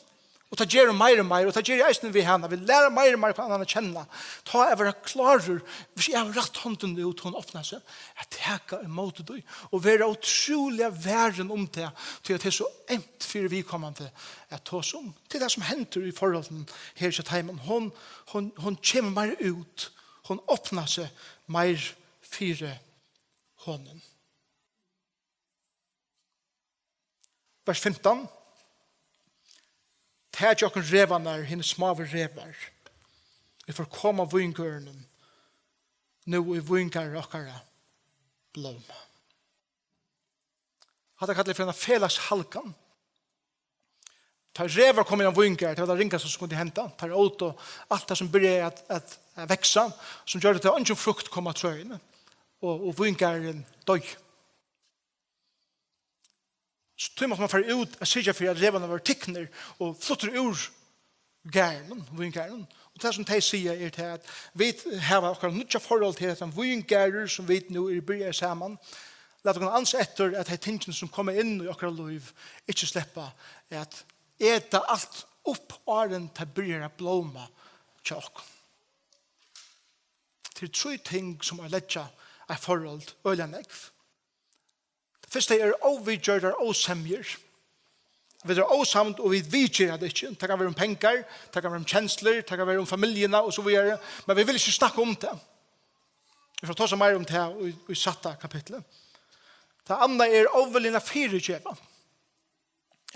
og tað ger hon meir og meir, og tað ger eg eisini við hana, vit læra meir og meir hvønn annan at kenna. Tá at vera klárur, hvis eg havi rætt hondina út, hon opnar seg, at taka ímóti tí, og vera ótrúliga varin um tað, tí at tað er so eymt fyri viðkomandi at tosa um. Tað er tað, sum hendir í forholdinum her hjá teimum. Hon, hon, hon kemur meir út, hon opnar seg meir fyri honum. Vers fimtan. Takið okkum revarnar, hinar smáu revar, ið forkoma víngarðinum, nú ið víngarður okkara blómar. Hatta kalla eg fyri eina felags halgan. Tá revar koma í ein víngarð, tað var tað ringasta, sum kundi henda. Teir ótu alt tað, sum byrjaði at, at, at vaksa, sum gjørdi, at eingin frukt kom á trøini, og, og víngarðurin doyði. So tí mátti man fara út at syrgja fyri, at revarnar vóru tiknir og fluttir úr garðinum, víngarðinum. Og tað, sum tey siga, er tað, at vit hava okkara nýggja forhold til hetta víngarður, sum vit nú eru byrjaðir saman. Lat okkum ansa eftir, at tey tingini, sum koma inn í okkara lív, ikki sleppa at eta alt upp, áðrenn tað byrjar at blóma hjá okkum. Tað eru trý ting, sum at leggja eitt forhold øgiliga nógv. Tað fyrsta er óviðgjørdar ósemjur. Vit eru ósamd, og vit viðgera tað ikki. Tað kann vera um pengar, tað kann vera um kenslur, tað kann vera um familjuna og so víðari. Men vit vilja ikki snakka um tað. Vit fara at tosa meira um tað í, í sætta kapitli. Tað annað er óviljin at fyrigeva.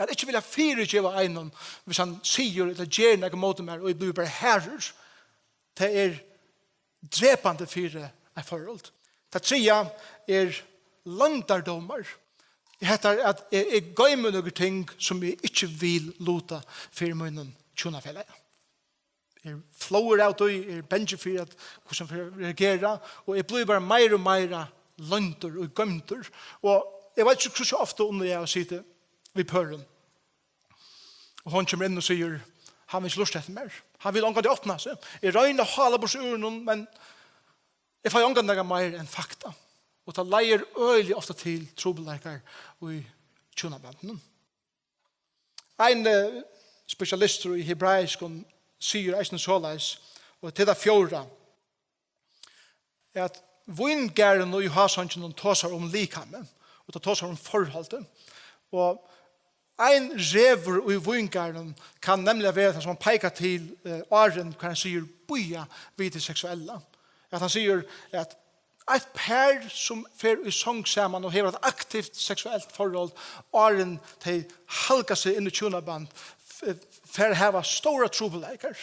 At ikki vilja fyrigeva einum, hvis hann sigur ella ger nakað móti mær, og eg blívi bara harður. Tað er drepandi fyri eitt forhold. Tað triðja er loyndardómur. Hetta er at eg, eg goymi nøkur ting, sum eg ikki vil luta fyri mínum hjúnafelagi. Eg er flóður av tí, eg er bangin fyri, at hvussu hann fer at reagera, og eg blívi bara meira og meira loyndur og goymdur. Og eg veit ikki, hvussu ofta Unni og eg hava sitið við pørum. Og hon kemur inn og sigur, hann vil ikki lurta eftir mær. Hann vil ongantíð opna seg. Eg royni at hála burtur úr honum, men eg fái ongantíð nakað meir enn fakta. Og tað leiðir øgiliga ofta til trupulleikar í hjúnabandinum. Ein eh, spesialistur í hebraiskum sigur eisini soleiðis, og til tað fjórða, er at víngarðurin í hásanginum tosar um likamið, og tað tosar um forholdið. Og ein revur í víngarðinum kann nemliga vera tað, sum hann peikar til eh, áðrenn, hvar hann sigur, bíða við tí seksuella. At hann sigur at eitt par, sum fer í song saman og hevur eitt aktivt seksuelt forhold, áðrenn tey halga seg inn í hjúnaband, f-, fer at hava stórar trupulleikar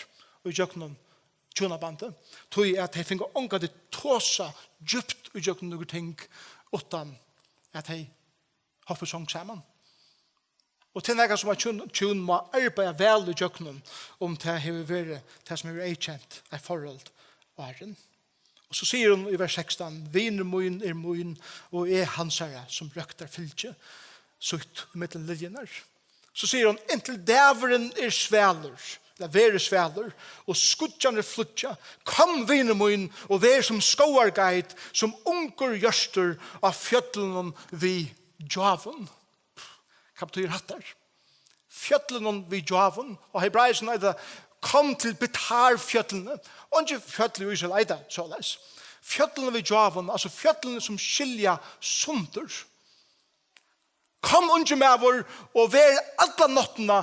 í gjøgnum hjúnabandið, tí at tey fingu ongantíð tosað djúpt í gjøgnum nøkur ting, uttan at tey hoppa í song saman. Og tað er nakað, sum eitt hjún, hjún má arbeiða væl í gjøgnum, um tað hevur verið tað, sum hevur eyðkent eitt forhold áðrenn. Og so sigur hon í vers sekstan, vinur mín er mín, og eg hansara, sum røktar fylgi sítt millum liljurnar. So sigur hon, inntil dagurin er svalur, ella verður svalur, og skýggjarnir flýggja, kom, vinur mín, og ver sum skógargeit, sum ungur jørtur á fjøllunum við gjáum. Hvat betýr hatta? Fjøllunum við gjáum. Og hebraiskum er tað, kom til Betar-fjøllini. Og ikki fjøll í Ísrael, eita, soleiðis. Fjøllunum við gjáum, altso fjøllini, sum skilja sundur. Kom, ungi maður, og ver alla náttina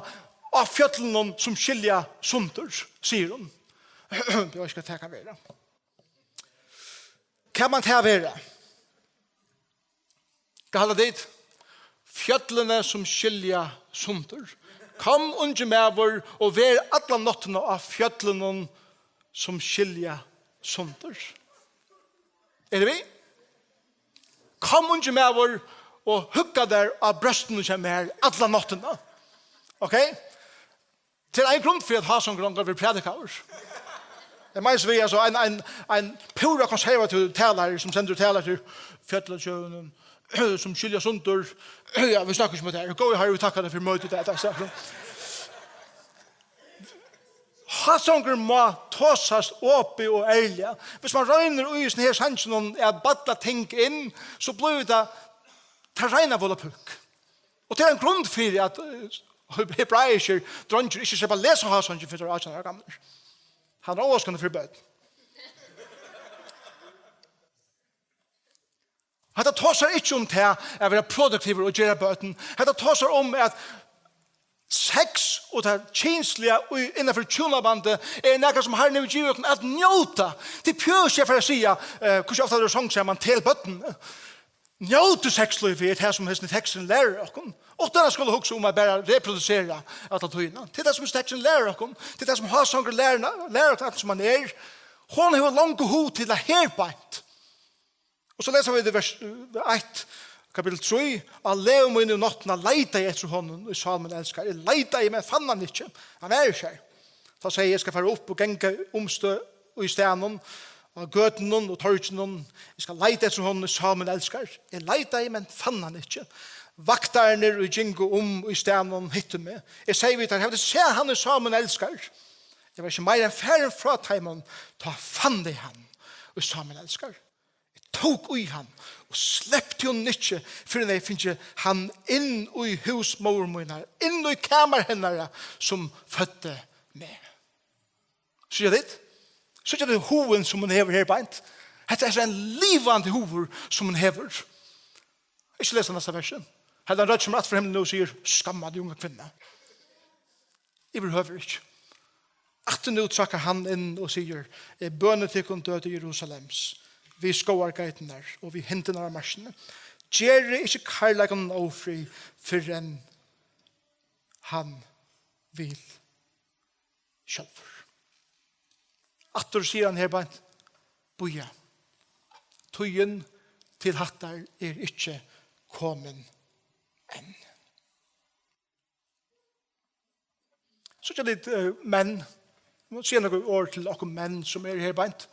á fjøllunum, sum skilja sundur, sigur hon. Eg veit ikki, hvat tað kann vera. Hvat man tað vera? Hvat halda tit? Fjøllini, sum skilja sundur. Kom, ungi maður, og ver alla náttina á fjøllunum, sum skilja sundur. Eru vit við? Kom, ungi maður, og hugga tær á brjóstinum hjá mær alla náttina. Ok? Tað er ein grund fyri, at hásangur ongantíð verður prædikaður. Eg meini, so við, altso, ein, ein, ein púra konservativur talari, sum stendur og talar til fjøllini, sum skilja sundur. Ja, vit snakka ikki um tað her. Góði Harri, vit takka tær fyri møtið í dag. Takk, takk. Hásangur má tosast opið og ærliga. Hvis man roynir í hesum her sanginum at balla ting inn, so blívur tað tað reina volapukk. Og tað er ein grund fyri, at eh, hebraiskir dreingir ikki sleppa at lesa hásangin, fyrr enn teir eru átjan ára gamlir. Hann er óásandi fyri børn. Hetta tosar ikki um tað at vera produktivur og gera børn. Hetta tosar um, at sex og tað kynsliga í, innanfyri hjúnabandið er nakað, sum Harrin hevur givið okkum at njóta. Tit behøva ikki at fara at siga, eh, hvussu ofta tey eru í song saman, til børnini. Njótið sexlívið, er tað, sum hesin teksturin lærir okkum. Uttan at skula hugsa um at bara reprodusera alla tíðina. Tað er tað, sum hesin teksturin lærir okkum. Tað er tað, sum hásangurin lærir, lærir okkum, at sum hann er. Hon hevur longu hug til tað her beint. Og so lesa vit í vers, eh, eitt, kapittul trý: Á legum mínum um náttina leitaði eg eftir honum, ið sál mín elskar. Eg leitaði, men fann hann ikki. Hann var ikki her. Tá segði eg: Eg skal fara upp og ganga um stø-, í staðnum, á gøtunum og torginum. Eg skal leita eftir honum, ið sál mín elskar. Eg leitaði, men fann hann ikki. Vaktarnir, ið gingu um í staðnum, hittu meg. Eg segði við teir: Hava tit sæð hann, ið sál mín elskar? Eg var ikki meira enn farin frá teimum, tá fann eg hann, ið sál mín elskar. Eg tók í hann og slepti honum ikki, fyrr enn eg fingi hann inn í hús móður mínar, inn í kamar hennara, sum føddi meg. Síggja tit? Síggja tit hugin, sum hon hevur her beint? Hetta er ein livandi hugur, sum hon hevur. Ikki lesa næsta versi. Hetta er ein rødd, sum er aftur frá himlinum og sigur: Skamma teg, unga kvinna. Yvirhøvur ikki. Aftur nú traðkar hann inn og sigur: Eg bøni tykkum, døtur Jerusalems, við skógargeitirnar og við hindurnar á markini. Gerið ikki kærleikan ófrið, fyrr enn hann vil sjálvur. Aftur sigur hann her beint: Bíða. Tíðin til hattar er ikki komin enn. Síggja tit, eh, menn, nú siga eg nøkur orð til okkum menn sum eru her beint.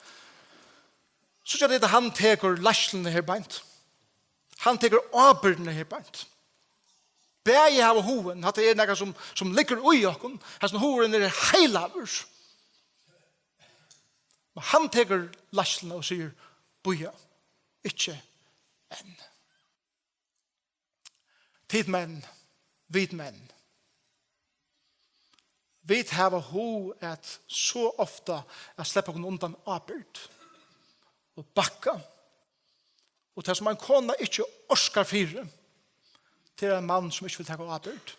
Síggja tit at hann tekur leiðsluna her beint. Hann tekur ábyrgdina her beint. Bæði hava hugin, hatta er nakað sum, sum liggur í okkum. Hasin hugurin er heilagur. Men hann tekur leiðsluna og sigur: Bíða, ikki enn. Tit menn, vit menn, vit hava hug at so ofta at sleppa okkum undan ábyrgd og bakka. Og tað sum ein kona ikki orkar fyri, tað er ein mann sum ikki vil taka ábyrgd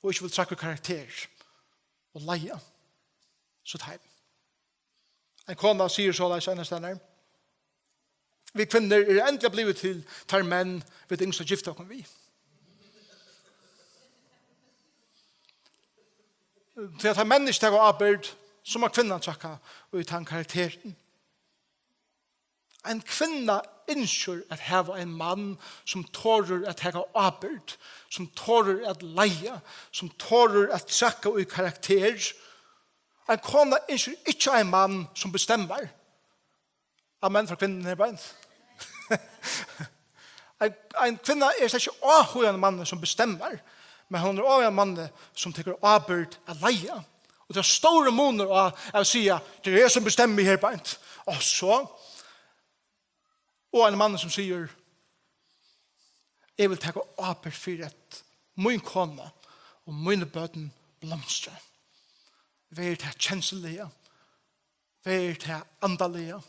og ikki vil traðka í karakter og leiða sítt heim. Ein kona sigur soleiðis einastaðni: Vit kvinnur eru endiliga blivin til teir menn, vit yngst at gifta okkum við. Tí at teir menn ikki taka ábyrgd, so má kvinnan traðka í tann karakterin. Ein kvinna ynskir at hava ein mann sum torir at taka ábyrgd, sum torir at leiða, sum torir at traðka í karakter. Ein kona ynskir ikki ein mann sum bestemmar. Amen frá kvinnuni her beint. Ein, ein kvinna er slett ikki áhugað av manni sum bestemmar, men hon er áhugað av manni sum tekur ábyrgd at leiða. Og tað er stórur munur á at siga: Tað er eg sum bestemmi her beint. Og so, og ein mann sum sigur: Eg vil taka ábyrgd fyri at mín kona og míni børn blomstra. Verður tað kensluliga, verður tað andaliga,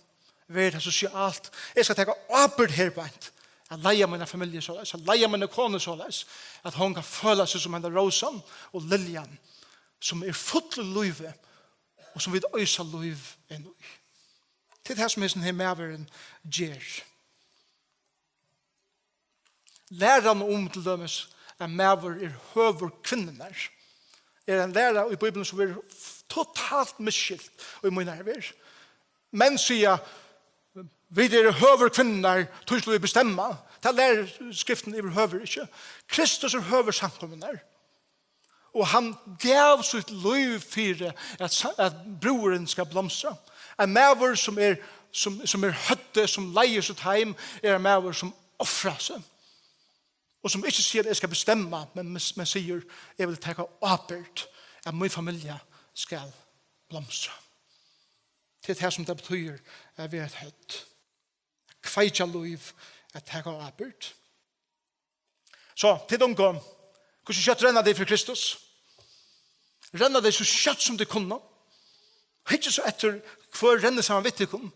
verður tað sosialt. Eg skal taka ábyrgd her beint. At leiða mína familju soleiðis, at leiða mína konu soleiðis, at hon kann føla seg sum henda rósan og liljan, sum er full í lívi, og sum vit oysa lív inn í. Tað er tað, sum hesin her maðurin ger. Læran um, til dømis, at maður er høvur kvinnunnar, er ein læra í Bíbliuni, sum verður f-, totalt misskilt í mínari verð. Menn siga: Vit eru høvur kvinnunnar, tí skulu vit bestemma. Tað lærir Skriftin yvirhøvur ikki. Kristus er høvur samkomunnar. Og hann gav sítt lív fyri at sa-, at brúðurin skal blomstra. Ein maður sum er, sum, sum er høvdið, sum leiðir sítt heim, er ein maður sum ofrar seg. Og sum ikki sigur: Eg skal bestemma, men, men, men sigur: Eg vil taka ábyrgd, at mín familja skal blomstra. Tað er tað, sum tað betýðir at vera eitt høvd. Kveikja lív, at taka ábyrgd. So, tit ungu, hvussu skjótt renna tit fyri Kristus? Renna tit so skjótt sum tit kunnu? Hyggið so eftir, hvør rennur saman við tykkum.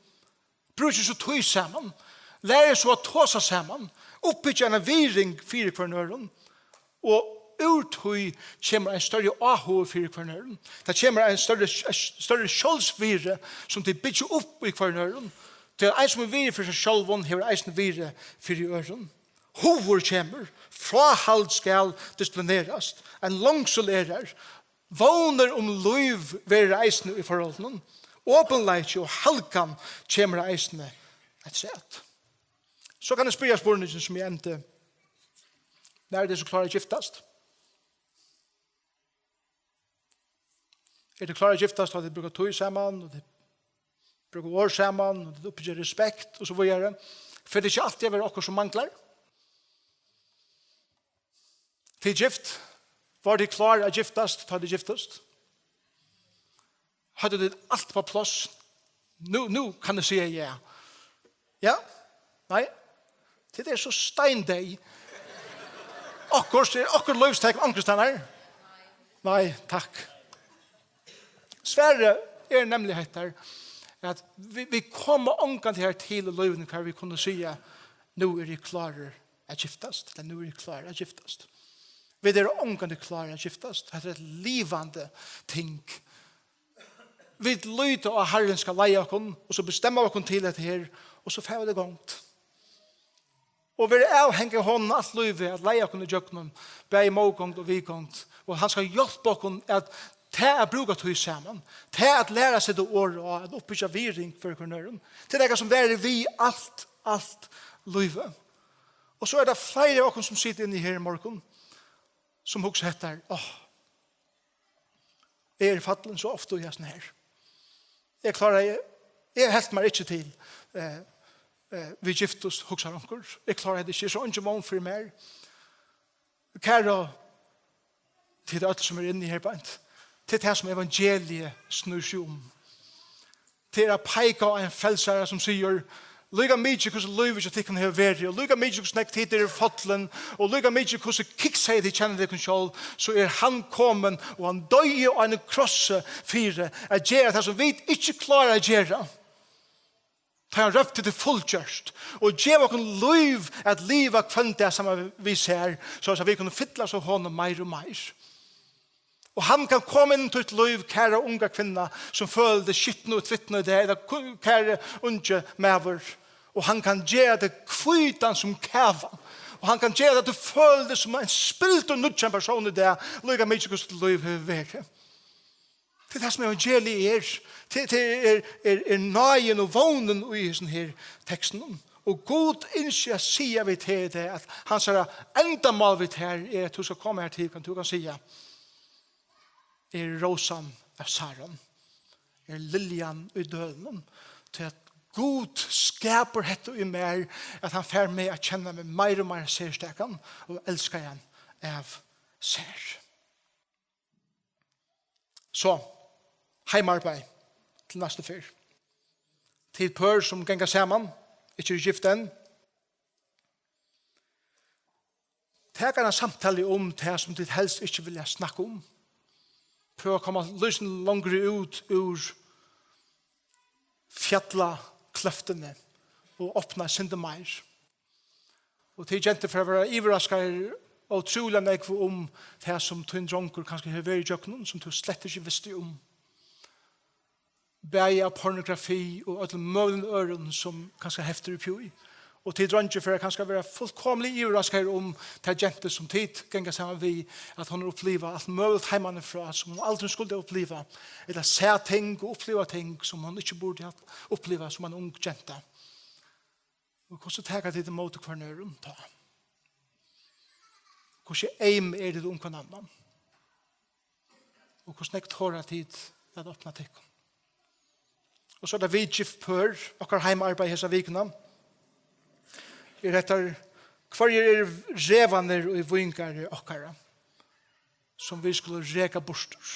Brúkið so tíð saman. Lærið so at tosa saman. Uppbyggja eina virðing fyri hvørjum øðrum. Og úr tí kemur ein størri áhugi fyri hvørjum øðrum. Tað kemur ein størri, størri sjálvsvirði, sum tit byggja upp í hvørjum øðrum. Tí at ein sum er virði fyri seg sjálvum, hevur eisini virði fyri øðrum. Hugur kemur, fráhald skal disiplinerast, ein longsul er har, vónir um lív verður eisini í forholdinum, opinleiki og halgan kemur eisini afturat. So kann eg spyrja spurningin sum eg endi: Nær eru tit so klár at giftast? Eru tit klár at giftast, tá tit brúka tíð saman, og tit brúka orð saman, og tit uppbyggja respekt, og so víðari? Fer tað ikki altíð at vera okkurt sum manglar? Tit gift, vóru tit klár at giftast, tá tit giftust? Høvdu tit alt upp á pláss? Nú, nú kann eg siga ja. Ja? Nei? Tit eru so steindeyð. Okkurt er, okkurt lívstekin onkustaðni. Nei, takk. Svarið er nemliga hetta, at vit, vit koma ongantíð her til í lívinum, hvar vit kunnu siga: Nú eri eg klárur at giftast, ella: Nú eri eg klár at giftast. Vit eru ongantíð klár at giftast. Hetta er eitt livandi ting. Vit líta á, Harrin skal leiða okkum, og so bestemma okkum til hetta her, Og so fara vit í gongd. Og vera avhangig av honum alt lívið, at leiða okkum ígjøgnum, bæði mótgongd og viðgongd. Og hann skal hjálpa okkum at tað at brúka tíð saman, tað at læra seg tað orð og at uppbyggja virðing fyri hvørjum øðrum. Tað er nakað sum varir við alt, alt lívið. Og so er tað fleiri av okkum sum sita inni her í morgun, sum hugsa hetta her, áh, eg eri fallin so ofta í hasum her. Eg kláraði, eg helt mær ikki til, eh, eh, vit giftust, hugsar onkur. Eg kláraði hetta ikki, eg sá eingin vón fyri mær. Kæru, tit øll sum eru inni her beint, tað er tað sum evangeliið snýr seg um. Tað er at peika á ein frelsara sum sigur, líka mikið hvussu lívið hjá tykkum hevur verið, og líka mikið hvussu nógv tit eru fallin, og líka mikið hvussu kiksað tit kenna tykkum sjálv, so er hann komin, og hann doyði á einum krossi fyri at gera tað sum vit ikki klára at gera. Tá hann rópti til fullgjørt, og gev okkum lív at liva hvønn dag saman við sær, so at vit kunnu fyllast av honum meir og meir. Og hann kann koma inn í títt lív, kæra unga kvinna, sum følir teg skitna og tvitna í dag, ella ku-, kæri ungi maður. Og hann kann gera teg hvítan sum kava. Og hann kann gera teg, at tú følir teg sum ein spildurnýggjan persón í dag, líka mikið hvussu títt lív hevur verið. Tað er tað sum evangeliið er. Tað, tað er, er, er náðin og vónin í hesum her tekstinum. Og Gud ynskir at siga við teg í dag, at hansara endamál við tær er, at tú skal koma her til, kann, tú kann siga, eg eri rósan av Saron, eg eri liljan í dølinum, tí at Gud skapar hetta í mær, at hann fær meg at kenna meg meir og meir serstakan og elskaðan av sær. So, heimaarbeiði til næstu ferð. Tit pør sum ganga saman, ikki eru gift enn, tak eina samtalu um tað sum tit helst ikki vilja snakka um. Prøva at koma lýsini longri út úr fjallakløftini og opna eitt sindur meir. Og tit gentur fara at vera yvirraskaðar ótrúliga nógv um tað sum tín drongur kanska hevur verið ígjøgnum, sum tú slett ikki visti um. Bæði av pornografi og øllum møguligum øðrum sum kanska heftir uppi í. Og tit dreingir fara kanska at vera fullkomiliga yvirraskaðir um ta gentu sum tit ganga saman við, at hon hevur upplivað alt møguligt heimanífrá sum hon aldrin skuldi uppliva, ella sæð ting og upplivað ting sum hon ikki burdi havt upplivað sum ein ung genta. Og hvussu taka tit ímóti hvørjum øðrum tá? Hvussu eym eru tit um hvønn annan? Og hvussu nógv tora tit at opna tykkum? Og so er tað vit gift pør, okkara heimaarbeiði hesa vikuna. Er hetta, hvørjir eru revarnir í víngarði okkara, sum vit skulu reka burtur?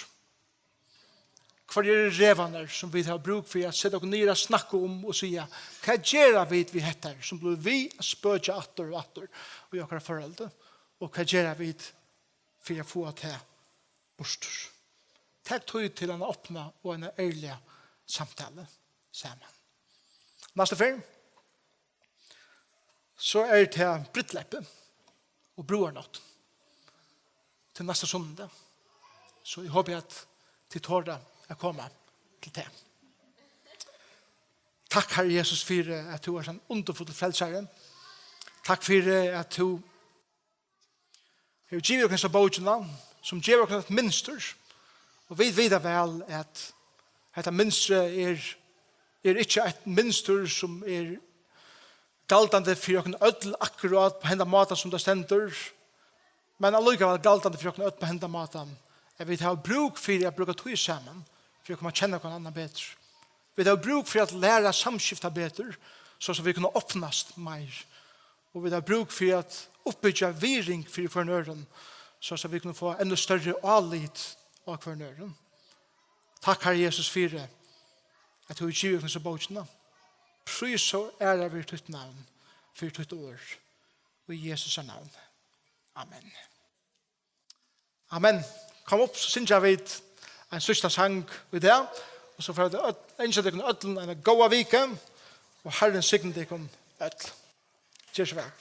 Hvørjir eru revarnir, sum vit hava brúk fyri at seta okkum niður at snakka um og siga, hvat gera vit við hetta, sum blívur við at spøkja aftur og aftur í okkara forholdi? Og hvat gera vit fyri at fáa tað burtur? Tak tíð til eina opna og eina ærliga samtalu saman. Næstu ferð, so er tað brúdleypið og brúðarnátt til næsta sunnudag. So eg hopi, at tit tora at koma til tað. Takk, Harri Jesus, fyri at tú ert ein undurfullur frelsari. Takk fyri at tú hevur givið okkum hesa bókina, sum gevur okkum eitt mynstur. Og vit vita væl, at hetta mynstrið er, er ikki eitt mynstur, sum er galdandi fyri okkum øll akkurát á henda máta, sum tað stendur, men allíkavæl galdandi fyri okkum øll á henda mátan, at vit hava brúk fyri at brúka tíð saman, fyri at koma at kenna hvønn annan betur. Vit hava brúk fyri at læra at samskifta betur, so at vit kunnu opnast meir. Og vit hava brúk fyri at uppbyggja virðing fyri hvørjum øðrum, so at vit kunnu fáa enn størri álit á hvørjum øðrum. Takk, Harri Jesus, fyri at tú hevur givið okkum hesa bókina. Prís og æra veri títt navn, fyri títt orð. Í Jesu navn. Amen. Amen. Kom upp, so syngja vit ein síðsta sang í dag. Og so fara vit øll, ynskja tykkum øllum eina góða viku, og Harrin signi tykkum øll. Ger so væl.